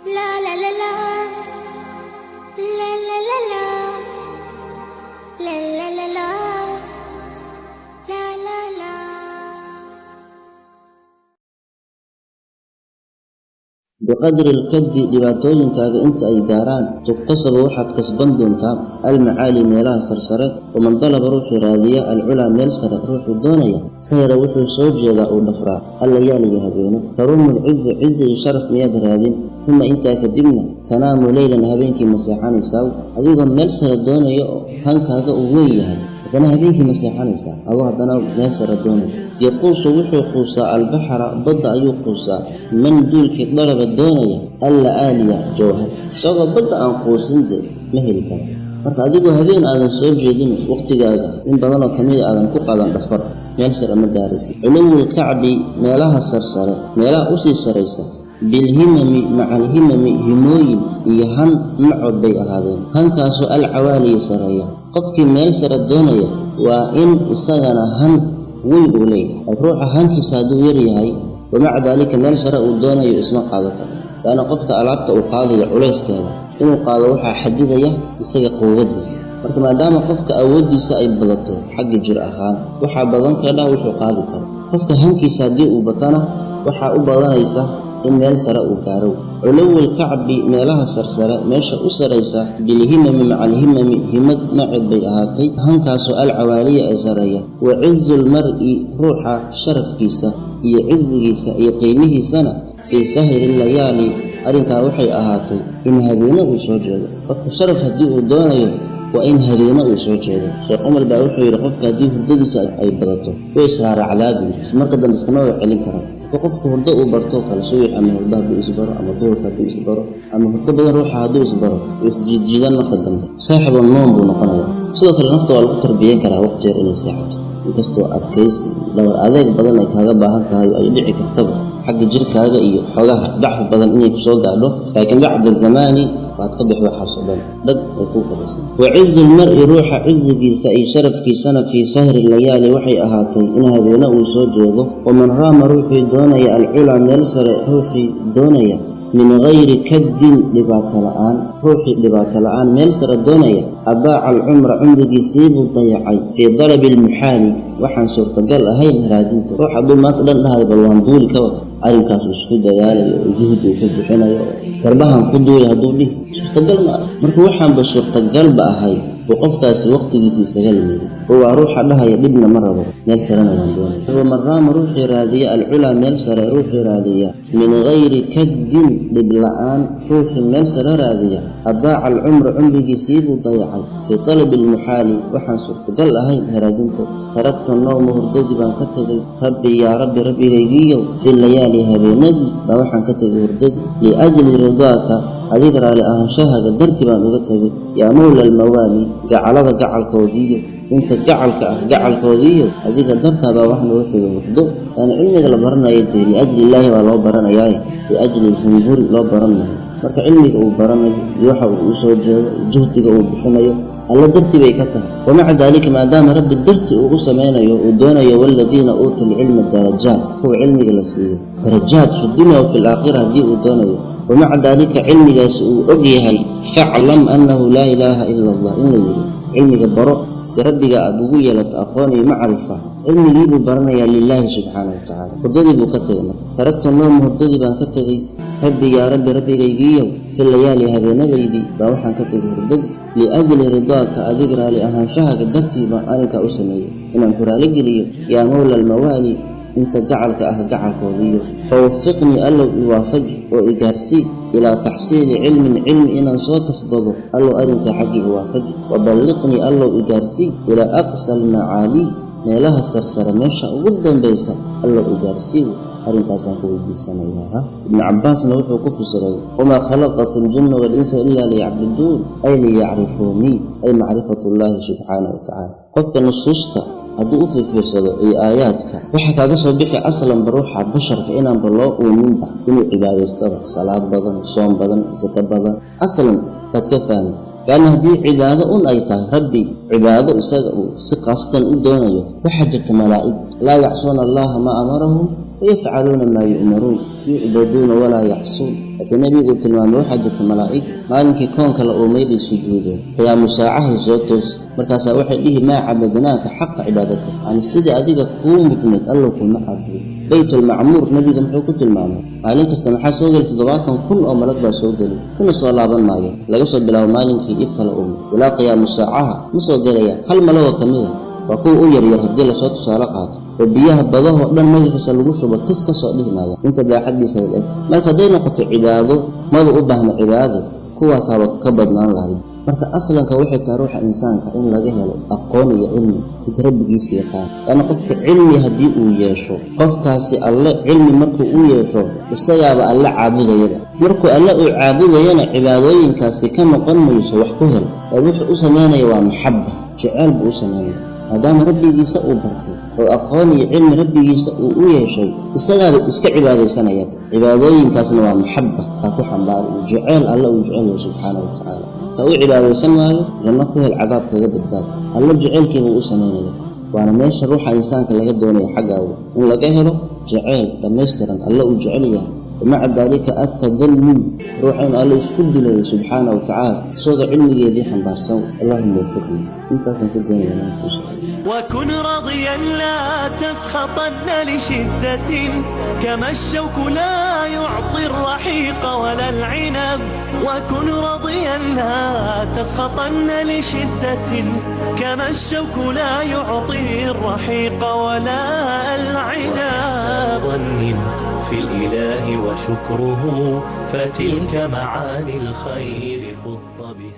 La la la la. La la la la. La la la la. La la la. Biqadri alkaddi, dhibaatooyinkaaga inta ay gaaraan, tuktasabu, waxaad kasban doontaa, almacaali, meelaha sarsare. Waman dalaba, ruuxii raadiya, alculaa, meel sare ruuxuu doonaya, sahira, wuxuu soo jeedaa, uu dhafraa, allayaaliyo habeeno. Taruumu lciza, ciza iyo sharaf miyaad raadin? Uma intaa kadibna tanaamu leylan, habeenkii ma seexanaysaa? Adigoo meel sare doonaya oo hankaaga uu weyn yahay, haddana habeenkii ma seexanaysaa adoo haddana meel sare doonaya? Yaquusu, wuxuu quusaa, albaxra, badda ayuu quusaa, man duulkii dalaba doonaya alla aaliya jawhar, isagoo badda aan quusin de ma heli karo. Marka adigoo habeen aadan soo jeedin, waqtigaaga in badanoo kamida aadan ku qaadan dhafar, meel sare ma gaaraysa. Culuwul kacbi, meelaha sarsare, meelaha usii saraysa, bilhimami, maca alhimami, himooyin iyo han macood bay ahaadeen, hankaasoo alcawaaliya sareeya. Qofkii meel sare doonaya waa in isagana han weyn uu leeyahay. Ruuxa hankiisa hadduu yar yahay, wamaca daalika meel sare uu doonayo, isma qaado karo, laanna qofka alaabta uu qaadayo culayskeeda inuu qaado waxaa xadidaya isaga quwadiisa. Marka maadaama qofka awooddiisa ay badato xagga jir ahaan, waxaa badan kadha wuxuu qaadi karo. Qofka hankiisa haddii uu batana, waxaa u badanaysa in meel sare uu gaaro. Culuwul kacbi, meelaha sarsare, meesha u saraysa, bilhimami, maca alhimami, himad maced bay ahaatay, hankaasoo alcawaaliya ee sareeya. Wa cizu lmar'i, ruuxa sharafkiisa iyo cizigiisa iyo qiimihiisana, fii sahri layaali, arrinkaa waxay ahaatay in habeeno uu soo jeedo. Qofka sharaf haddii uu doonayo, waa in habeeno uu soo jeedo. Sheekh Cumar baa wuxuu yidhi, qofka haddii hurdadiisa ay badato, way israaracdaa buu yidhi, marka dambe iskama wa celin karo. Marka qofka hurdo uu barto kale, subax ama hurdo hadduu isbaro, ama duhurka hadduu isbaro, ama hurdo badan ruuxa hadduu isbaro, way isjiidjiidan, marka dambe saaxibu noom buu noqonaya. Sidoo kale nafta waa lagu tarbiyan karaa waqti yar inay seexato, inkastoo adkaysi, dhabar adeeg badan ay kaaga baahan tahay, ay dhici kartaba xagga jirkaaga iyo xogaha dacfi badan inay kusoo gaadho, laakiin bacda zamaani waad ka bixi waxaas oo dhan, dhag way kuu fadhiisan. Wa cizu lmar-i, ruuxa cizigiisa iyo sharafkiisana, fii sahri layaali, waxay ahaatay in habeene uu soo jeedo. Waman raama, ruuxii doonaya, alculaa, meel sare ruuxii doonaya, min gayri kaddin, dhibaato la-aan, ruuxii dhibaato la-aan meel sare doonaya, adaaca alcumra, cumrigiisiibuu dayacay, fii dalabi almuxaali, waxaan suurtagal ahayn raadinta. Ruux hadduu maanta dhan dhahayo bal waan duuli kaba, arrinkaas uu isku dadaalayo oo juhdi uu ku bixinayo, garbahan ku duuli hadduu dhihi, suurtagal ma ah. Marka waxaanba suurtagalba ahay buu qofkaasi waqtigiisa isaga lumiyo, oo waa ruuxa dhahaya dhibna ma rabo, meel sarena waan doonaya. Waman raama, ruuxii raadiya, alculaa, meel sare ruuxii raadiya, min gayri kaddin, dhib la-aan ruuxii meel sare raadiya, adaaca alcumra, cumrigiisiibuu dayacay, fii talabi almuxaali, waxaan suurtagal ahayn raadinta. Taraktu nawma, hurdadii baan ka tegay, rabbi yaa rabbi, rabbigaygiiyow, fi layaali, habeenadii baa waxaan ka tegay hurdadii, liajli ridaaka, adiga raali ahaanshahaga dartii baan uga tegay, yaa mawla almawaali, gacalada gacalkoodiiyo, inta gacalka ah gacalkoodiiyo, adiga dartaa baa waxaan uga tegay hurdo. Yani cilmiga la baranayo dee liajli illaahi baa loo baranayaaye, liajli lhunguri loo baran maayo. Marka cilmiga uu baranayo iyo waxa uu usoo jeedo, juhdiga uu bixinayo, alla dartii bay ka tahay. Wamaca daalika, maadaama rabbi dartii uu u samaynayo, uu doonayo, waaladiina uutuu lcilma darajaat, kuwa cilmiga la siiyo darajaat fi dunya wa fi alaakhira, haddii uu doonayo, wamaca daalika cilmigaasi uu og yahay, faclam annahu laa ilaaha ila allah, in la yidhi cilmiga baro si rabbiga aada ugu yeelato aqoon iyo macrifa, cilmigii buu baranayaa lilaahi subxaana wa tacaala. Hurdadii buu ka tegay. Marka taraktu nooma, hurdadii baan ka tegay, rabbi yaa rabbi, rabbigaygiiyow, fi layaali, habeenadaydii baa waxaan ka tegay hurdadii, liajli ridaaka, adiga raali ahaanshahaga dartii baan arrinkaa u sameeyey, inaan ku raaligeliyo, yaa mawla almawaali, inta gacalka ah gacalkoodiiyo. Fawafiqnii, allow iwaafaji oo igaarsii, ilaa taxsiili cilmin, cilmi inaan soo kasbado, allow arrinkaa xaggii iwaafaji. Waballiqnii, allow igaarsii, ilaa aqsa almacaali, meelaha sarsare meesha ugu dambaysa, allow igaarsii. Arrinkaasaan ku weydiisanayaa. Ibnu Cabbaasna wuxuu ku fasiray, wamaa khalaqatu aljinna waalinsa ilaa liyacbuduun, ay liyacrifuunii, ay macrifatu llahi subxaanahu wa tacaala. Qofka nusuusta hadduu u fiirfiirsado iyo aayaadka, waxaa kaaga soo bixi aslanba ruuxa basharka inaanba loo uuminba inuu cibaadaystaba, salaad badan, soom badan, sako badan, aslan baad ka fahmi. Laanna haddii cibaado un ay tahay, rabbi cibaado isaga uu si qaasatan u doonayo, waxaa jirta malaa'ig laa yacsuuna allaha maa amarahum. Wayafcaluuna maa yu'maruun, yucbaduuna walaa yacsuun. Hata nebigu tilmaamay waxaa jirta malaa'ig maalinkii koonka la uumay bay sujuudeen, qiyaamu saacahay soo toosi, markaasaa waxay dhihi maa cabadnaaka xaqa cibaadatik, yani sidii adiga kuu mudnayd allow kuma caabudo. Baytulmacmuur nebiga muxuu ku tilmaamay? Maalin kasta maxaa soo geli? 70,000 oo malag baa soo geli, kuna soo laaban maayeen laga soo bilaabo maalinkii ifka la uumay ilaa qiyaamu saacaha. Ma soo gelayaan hal malagoo ka mida, waa kuwa u yaryar haddii lasoo tusaale qaato, oo biyaha badahoo dhan madaxiisa lagu shubo tis ka soo dhihi maaya inta baaxaddiisa ay egta. Marka hadday noqoto cibaado, maba u baahno cibaado, kuwaasaaba ka badnaan lahayd. Marka aslanka waxay tahay ruuxa insaanka in laga helo aqoon iyo cilmi mid rabbigiisa yaqaan, laanna qofka cilmi haddii uu yeesho, qofkaasi alle cilmi markuu u yeesho isagaaba alle caabudayaba. Markuu alle uu caabudayana cibaadooyinkaasi ka noqon mayso wax ku hel, ee wuxuu u samaynaya waa maxaba, jeceyl buu u samaynaya, maadaama rabbigiisa uu bartay oo aqoon iyo cilmi rabbigiisa uu u yeeshay, isagaaba iska cibaadaysanaya. Cibaadooyinkaasna waa maxaba baa ku xambaara iyo jeceyl alle uu jecel yahay subxaana wa tacaala. Ta u cibaadaysan maayo janno ku hel, cadaab kaga badbaad, alle jeceylkiibuu u samaynaya. Waana meesha ruuxa insaanka laga doonaya xaggaaga in laga helo jeceyl dhammaystiran alle uu jecel yahay, wamaca daalika attadallul, ruuxa inuu alle isku dilayo subxaana wa tacaala isagoo cilmigeedii xambaarsan. Allahuma wafiqna, intaasaan ku doonaya maanta insha Allah. وكن راضيا لا تسخطن لشدة، كما الشوك لا يعطي الرحيق ولا العنب. وكن راضيا لا تسخطن لشدة، كما الشوك لا يعطي الرحيق ولا العنب. ظن في الإله وشكره، فتلك معاني الخير خط بها.